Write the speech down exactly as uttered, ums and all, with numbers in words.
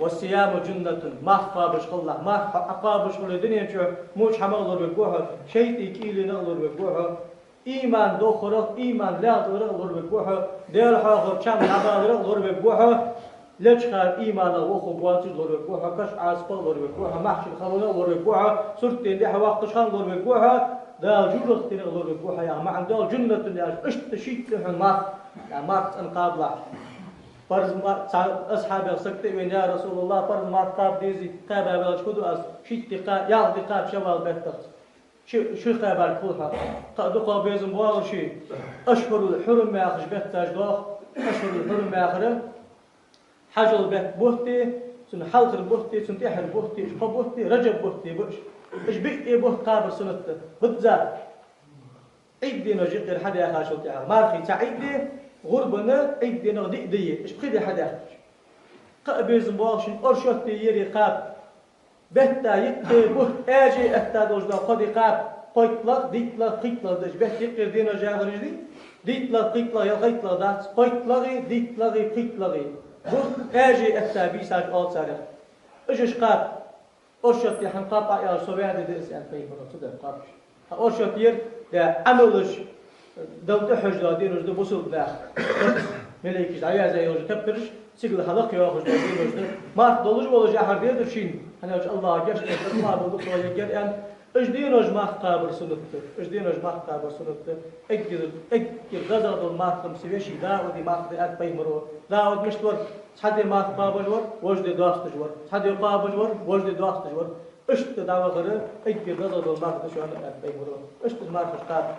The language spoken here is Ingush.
«والصيام جنة», марха кхоабаш хилалахь, марха хьо Ӏокхоабаш хуле дунен чу, моча хӀамах лоравергва хьо, шайтӀий кӀийленах лоравергва хьо, иман дохарах, иман лаьгӀдарах лоравергва хьо, Даьла хьоахавар чам дӀабаларах лоравергва хьо, лечкъа иманах воху боацаш лоравергва хьо, каш Ӏазапах лоравергва хьо, маьхчул халонах лоравергва хьо, суртден дехьа ваккхаш хана лоравергва хьо, Дала жожагӀатенах лоравергва хьо, яха маӀан дола, «جنة» яхаш, иштта шийтта хьона марха, я марха цӀена кхабалахь. Парз ма-, цхьа асхьабех саг тӀа а вена: «Я РасулаллахӀ, парз марха кхаба дезий, кхаба ваьлча фу ду аз, шийтта ди кха-, ялх ди кхаба, шаввал бетта?» Ши, ши кхаьбарг хул хьа. Кхы а дукха безам боагӀаш, ашхӀурул хьурум яхаш бетташ доагӀа, ашхӀурул хьурум яхар хьажол бетта бутт, цун хьалхара бутт, цун тӀехьара бутт, уж кхо бутт, Раджаб бутт ба уж. Уж биъ бутт кхабар суннат да. Бизза Ӏийд денош юкъера хьадаьхачул тӀехьагӀа. Мархий цхьа Ӏийд да, гӀурбан Ӏийд денах диъ ди я, уж пхи ди хьадаьхача. Кхы а безам боагӀаш, оршот ди ери кхаба. Бетта юкъе бутт аьже этта долаш дола кхо ди кхаба, кхойтталагӀа, дийтталагӀа, пхийтталагӀа да уж. Бетта юкъера денош яхар уж да, дийтталагӀа, пхийтталагӀа, ялхайтталагӀа дац, кхойтталагӀа, дийтталагӀа, пхийтталагӀа. Бутт аьже этта бийсаш оал царех. Уж уж кхаба. Оршот ди хӀана кхаьбаб аьлча, со ваьде деза, аьннад пайхамара, цудухьа кхаьбаб уж. Хьа оршот ди ер, да, Ӏамалаш Далла тӀахьожаш дола денош да бусалба наха. Малейкаш дӀаваьза йолаш таппараш, сигала хьалакха йоахаш дола денош да. Марха долаш волаш яхар дезар шийна, хӀана аьлча АллахӀа гешт дар, АллахӀа бола дукха яггар аьнна. Уж денош марха кхабар суннат да. Уж денош марха кхабар суннат да. Эггара, эггара дезагӀа дола марха-м са веший Дауди марха да, аьннад пайхамара. Дауд мишта вар? Цхьа ди марха кхабаш вар, вож ди досташ вар. Цхьа ди кхабаш вар, вож ди досташ вар. Иштта дӀавахар эггара дезагӀа дола марха да шоана, аьннад пайхамара. Иштта мархаш кхаба.